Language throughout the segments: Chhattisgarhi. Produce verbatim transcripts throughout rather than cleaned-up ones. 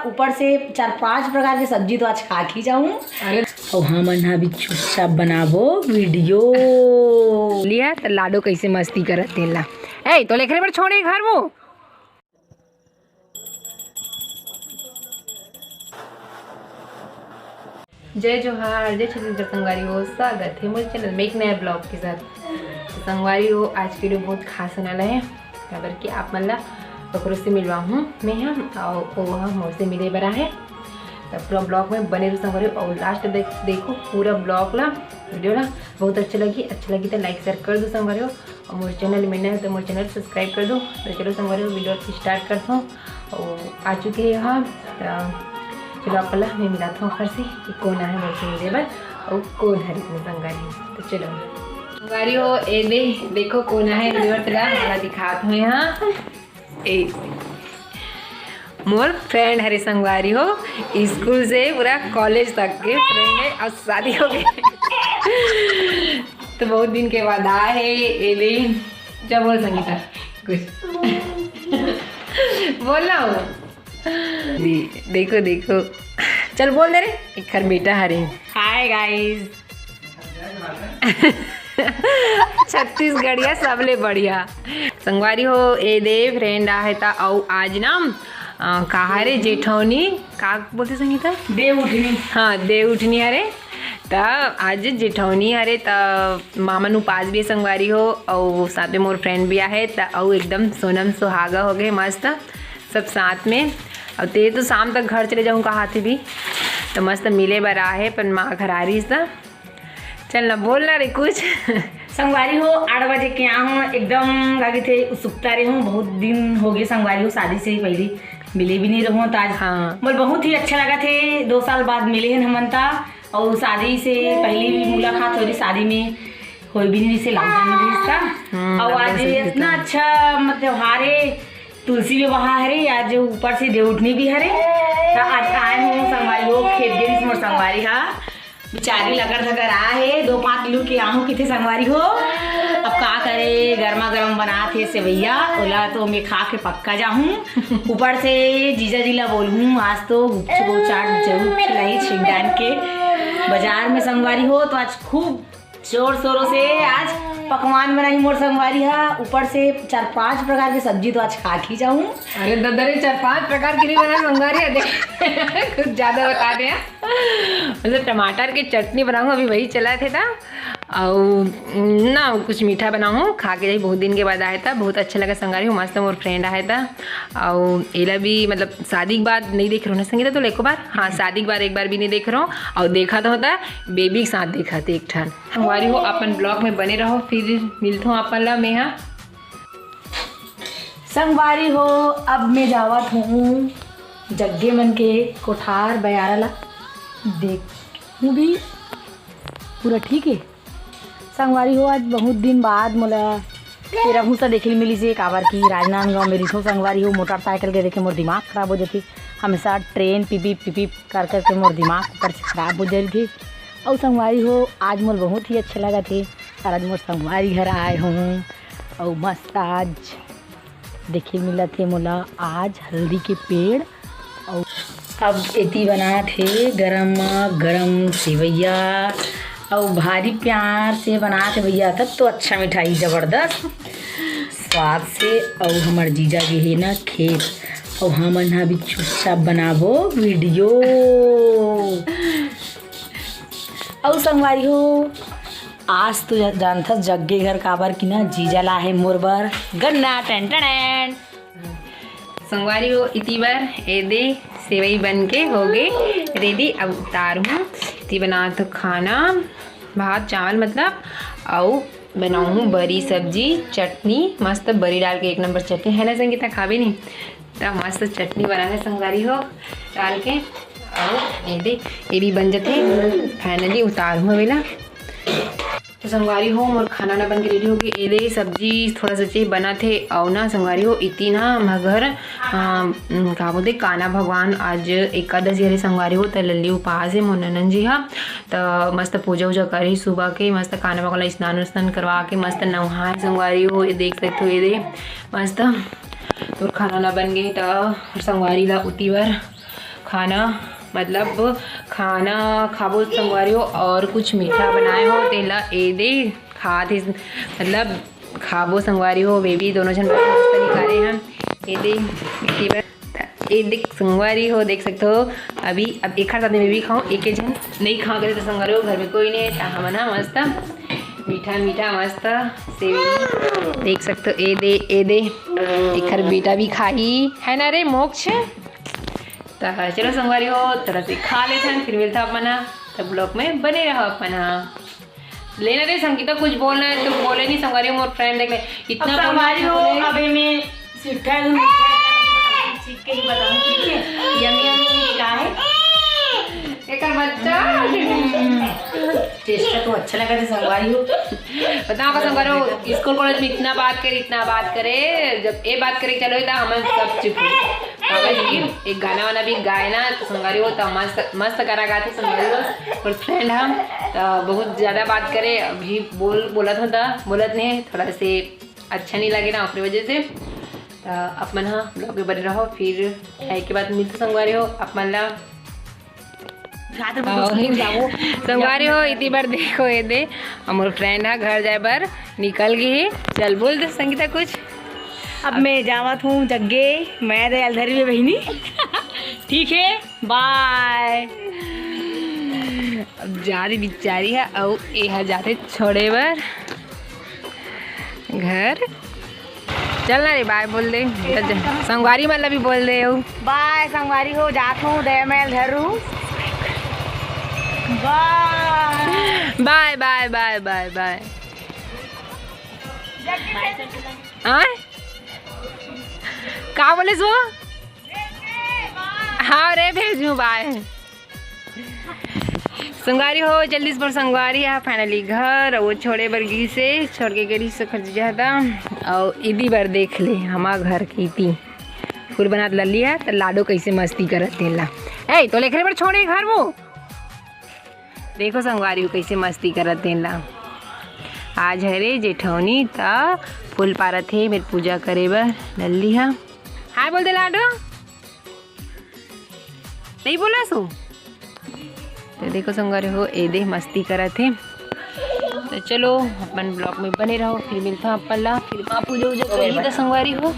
ऊपर से चार पांच प्रकार के सब्जी तो आज खा के जाऊं। अरे, अउ हमन ह भी चुपचाप बनाबो वीडियो। लिया त लाडो कैसे मस्ती करत तेन ला। ए, तो लेखरे बर छोड़े घर वो। जय जोहार, जय छत्तीसगढ़ संगवारी हो, स्वागत है मोर चैनल में एक नया ब्लॉग के साथ। तो संगवारी हो, आज के वीडियो बहुत खास होने वाला है, काबर कि आप मन ला ओकरो से मिलवाहूँ मैं ह, अउ वो ह मोर से मिले बर आहे। तो पूरा ब्लॉग में बने रहो संगवारी हो, अउ लास्ट देख, देखो पूरा ब्लॉग ला, वीडियो ला। बहुत अच्छा लगी, अच्छा लगी तो लाइक शेयर कर दो संगवारी हो। अउ मोर चैनल में नया हो तो मोर चैनल सब्सक्राइब कर दो। तो चलो संगवारी हो, वीडियो स्टार्ट करथों। अउ आ चुके हे यहाँ, त चलो आप ला मैं मिलाथों ओखर से कि कोन आहे मोर से मिले बर अउ कोन हरे मोर संगवारी। तो चलो संगवारी हो, ए दे, देखो कोन आहे मिले बर, तेला मोला दिखात हों यहाँ। ए मोर फ्रेंड हरे संगवारी हो, स्कूल से पूरा कॉलेज तक के फ्रेंड है, अउ शादी हो गई। तो बहुत दिन के बाद आए हे, ए दे, जब बोल संगीता कुछ बोल ना हो। दे-, देखो, देखो, चल बोल दे रे, एकर बेटा हरे। Hi guys. छत्तीसगढ़िया सबले बढ़िया। संगवारी हो, ए दे फ्रेंड आहे त, अउ आज ना, अ, कहा रे जेठौनी, का बोलथे संगीता? देव उठनी। हाँ, देव उठनी हरे। त आज जेठौनी हरे, त मामन उपास भी हे संगवारी हो, अउ साथ में मोर फ्रेंड भी आहे, त अउ एकदम सोनम सुहागा हो गए, मस्त सब साथ में। अउ ते तो शाम तक घर चले जाऊँ कहा थे भी, त मस्त मिले बर आहे, पर माँ घर आ रही त। चल ना, बोल ना रे कुछ। संगवारी हो, आठ बजे के आ हूँ, एकदम का कहिथे, उत्सुकता रहे हूँ। बहुत दिन हो गए संगवारी हो, शादी से पहले मिले भी नहीं रहूँ, तो आज हाँ। बोल बहुत ही अच्छा लगा थे, दो साल बाद मिले हैं हमन ता। और शादी से पहले भी मुलाकात हो रही, शादी में कोई भी नहीं से लॉकडाउन में रिश्ता। हम्म, और आज लॉकडाउन से इतना रिश्ता। अच्छा मतलब त्योहार है, तुलसी विवाह हरे, आज ऊपर से देवउठनी भी हरे। त आज आए हूँ संगवारी हो, खेत गई मोर संगवारी हा, बिचारी लकर धकर आ हे, दो पाँच लू के आहूँ किथे संगवारी हो। अब का करे, गर्मा गर्म बनात हे सेवैया, ओला तो मैं खा के पक्का जाहूँ। ऊपर से जीजा जी ला बोलहूँ, आज तो गुपचुप अउ चाट जरूर खिलाई छीन डान के बाजार में संगवारी हो। तो आज खूब जोर शोरों से आज पकवान बनाही मोर संगवारी हा। ऊपर से चार पांच प्रकार के सब्जी तो आज खा के जाऊँ। अरे ददा रे, चार पांच प्रकार के नहीं बना संगवारी हा, देख कुछ ज्यादा बता दे। मतलब टमाटर के चटनी बनाऊँ, अभी वही चला थे था। अउ ना कुछ मीठा बनाऊँ, खा के जाही, बहुत दिन के बाद आए था, बहुत अच्छा लगा संगवारी हो, मस्त मोर फ्रेंड आए था। अउ एला भी मतलब शादी के बाद नहीं देख रहो ना संगीता, तो एको बार, हाँ शादी के बाद एक बार भी नहीं देख रहो। अउ देखा तो होता बेबी के साथ देखा थे एक ठन। संगवारी हो, अपन ब्लॉग में बने रहो, फिर मिलथों अपन ला मेहा। संगवारी हो, अब मैं जावत हूँ जग्गे मन के कोठार बयारा ला देख, हूँ भी पूरा ठीक है। संगवारी हो, आज बहुत दिन बाद मोला तेरा भूसा देखे ल मिलिस हे, काबर कि राजनांदगांव में रिथो संगवारी हो, मोटरसाइकिल के देखे मोर दिमाग खराब हो जाथे। हमेशा ट्रेन पिपिप पिपिप कर करके मोर दिमाग ऊपर से खराब हो जाथे। अउ संगवारी हो, आज मोर बहुत ही अच्छा लगा थे, और आज मोर संगवारी घर आए हूँ, अउ मस्त आज देखे मिलत हे मोला आज हल्दी के पेड़। अउ अब एती बनात हे गरम गरम सेवैया, अउ भारी प्यार से बनात हे भैया, तब तो अच्छा मिठाई जबरदस्त स्वाद से। अउ हमर जीजा गे हे ना खेत, अउ हमन ह भी चुपचाप बनाबो वीडियो। अउ संगवारी हो, आज तो जा-, जानथस जग्गे घर काबर कि ना जीजा ला हे मोर बर गन्ना। टन टन टन। संगवारी हो, इती बर ए दे सेवई बन के हो गे रेडी। अब उतार हूँ, इती बनात हूँ खाना, भात चावल मतलब, अउ बनाऊँ हूँ बरी सब्जी, चटनी, मस्त बरी डाल के एक नंबर चटनी है ना संगीता, खाबे नहीं? त मस्त चटनी बना है संगवारी हो डाल के। अउ ए दे, ये भी बन जथे। फाइनली उतार हूँ अभी ला। तो संगवारी हो, मोर खाना ना बन के रेडी हो गई। ए दे सब्जी थोड़ा सा चीज बना थे। अउ ना संगवारी हो, इति ना हमर घर, आ, उम, का बोलते, काना भगवान आज एकादशी हरे संगवारी हो, त लल्ली उपास है मोर ननन जी हा। त मस्त पूजा उजा करही सुबह के, मस्त काना भगवान ला स्नान उस्नान करवा के मस्त नहाए संगवारी हो। ये देख सकते हो, ये दे मस्त तोर खाना ना बन गए त संगवारी ला उती बर खाना, मतलब खाना खाबो संगवारी हो, और कुछ मीठा बनाए हो, तेला ए दे खात हे, मतलब खाबो संगवारी हो। बेबी दोनों झन बहुत मस्त निकाले हैं। ए दे, ए दे संगवारी हो, देख सकते हो। अभी अब एक साथ में बेबी खाऊं, एक एक झन नहीं खा करे तो संगवारी हो, घर में कोई नहीं है, तो हमन ह मस्त मीठा मीठा मस्त सेवी देख सकते हो। ए दे, ए दे, एकर बेटा भी खाही, है ना रे मोक्ष? त चलो संगवारी हो, थोड़ा से खा लेथन, फिर मिलता अपन ह। तब ब्लॉग में बने रहो अपन ह। लेना रे संगीता, कुछ बोलना है तो बोले नहीं संगवारी हो, मोर फ्रेंड देख ले, इतना अब बोलना संगवारी है हो, बोले। अबे मैं सिट्ठा है, मीठा है, सीख के ही बताऊँ, ठीक है? यम्मी यम्मी का है। एकर बच्चा। टेस्ट तो अच्छा लगा था संगवारी हो। बताओ का संगवारी हो, स्कूल कॉलेज में इतना बात करे, इतना बात करे, जब ये बात करे चलो तो हम सब चुप हो। बाबा जी एक गाना वाना भी गाए ना तो संगवारी हो तो मस्त मस्त गाना गाते संगवारी हो। और फ्रेंड हम तो बहुत ज़्यादा बात करे, अभी बोल बोलत होता, बोलत नहीं, थोड़ा से अच्छा नहीं लगे ना ओकरे वजह से। तो आप मन ह ब्लॉग में बने रहो, फिर खाए के बाद मिलते संगवारी हो आप मन ला। रात में और कुछ नहीं जाओ। संगवारी हो, इति बार देखो ये दे, हमर फ्रेंड ह घर जाए बर निकल गई है। चल बोल दे संगीता कुछ। अब मैं जावत हूँ जग्गे, मैं दे अलधरी में बहिनी। ठीक है, बाय। अब जा रही बिचारी है, अउ ए ह जाथे छोड़े बर घर। चल ना रे, बाय बोल दे। संगवारी मन ला भी बोल दे अउ। बाय संगवारी हो, जात हूँ, दया मैल धरू। बाय। बाय, बाय, बाय, बाय, बाय। आय? का बोले सो? हाँ रे, भेजू, बाय। संगवारी हो, जल्दी से मोर संगवारी ह finally घर, अउ वो छोड़े बर गिस हे, छोड़ के गे रिहिस ओखर जीजा ह त, अउ इदी बर देख ले, हमा घर के इती फूल बनात लल्ली ह, त लाडो कैसे मस्ती करत तेन ला। ए, तो लेखरे बर छोड़े घर वो। देखो संगवारी हो, कैसे मस्ती करत तेन ला। आज हरे जेठौनी, त फूल पारत हे मेर पूजा करे बर लल्ली ह। हाय बोल दे लाडो। नहीं बोला सो। तो देखो संगवारी हो, ए दे मस्ती करत हे। तो चलो अपन ब्लॉग में बने रहो, फिर मिलता हूँ अपन ला, फिर माँ पूजा उजा करही तो संगवारी हो। ए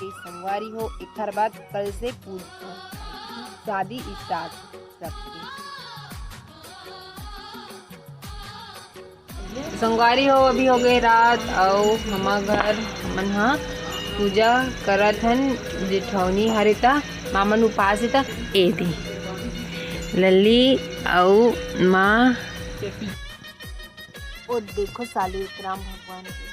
संगवारी हो, एकर बाद कल से पूजा, शादी स्टार्ट सबके। संगवारी हो, अभी हो गए रात, अउ हमा घर हमन ह पूजा करत हन। जेठौनी हरे त मामन उपास हे त ए दे लल्ली अउ माँ। ओ देखो साली राम भगवान के।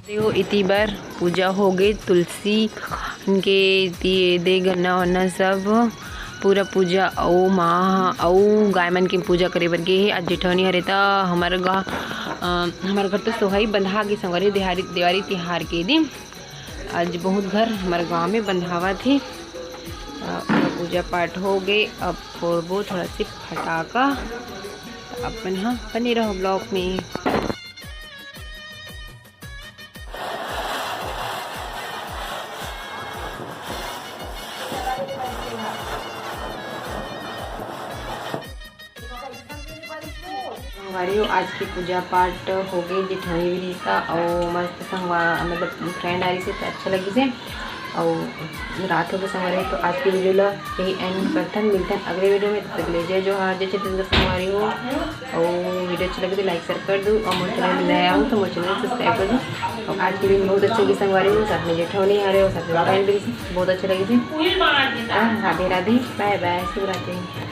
देखो, इति बर पूजा हो गे, तुलसी के इति दे गन्ना वन्ना सब पूरा पूजा, अउ माँ अउ गाय मन के पूजा करे बर गे हे। आज जेठौनी हरे त हमर गा-, अ, हमर घर तो सोहई बंधा गे संगवारी, देहारी, देवारी तिहार के दिन। आज बहुत घर हमर गांव में बंधावत हे। अ, पूजा पाठ हो गए, अब फोड़बो थोड़ा सी फटाका। अपन ह बने रहो ब्लॉग में। संगवारी हो, आज के पूजा पाठ हो गए जेठवनी भी रहिस, अउ मस्त संगवा मतलब फ्रेंड आ रहिस हे, तो अच्छा लगिस हे। अउ रात हो गए संगवारी हो, तो आज के वीडियो ला यही एंड करथन। मिलथन अगले वीडियो में, तब तक ले जय जोहार, जय छत्तीसगढ़ संगवारी हो। अउ वीडियो अच्छा लगे तो लाइक शेयर कर दो, अउ मोर चैनल में नया हो तो मोर चैनल सब्सक्राइब कर दो। अउ आज के दिन बहुत अच्छा लगिस संगवारी हो, साथ में जेठवनी आ रहे हो, साथ में फ्रेंड भी बहुत अच्छा लगिस हे। अउ राधे राधे, बाय बाय, शुभ रात्रि।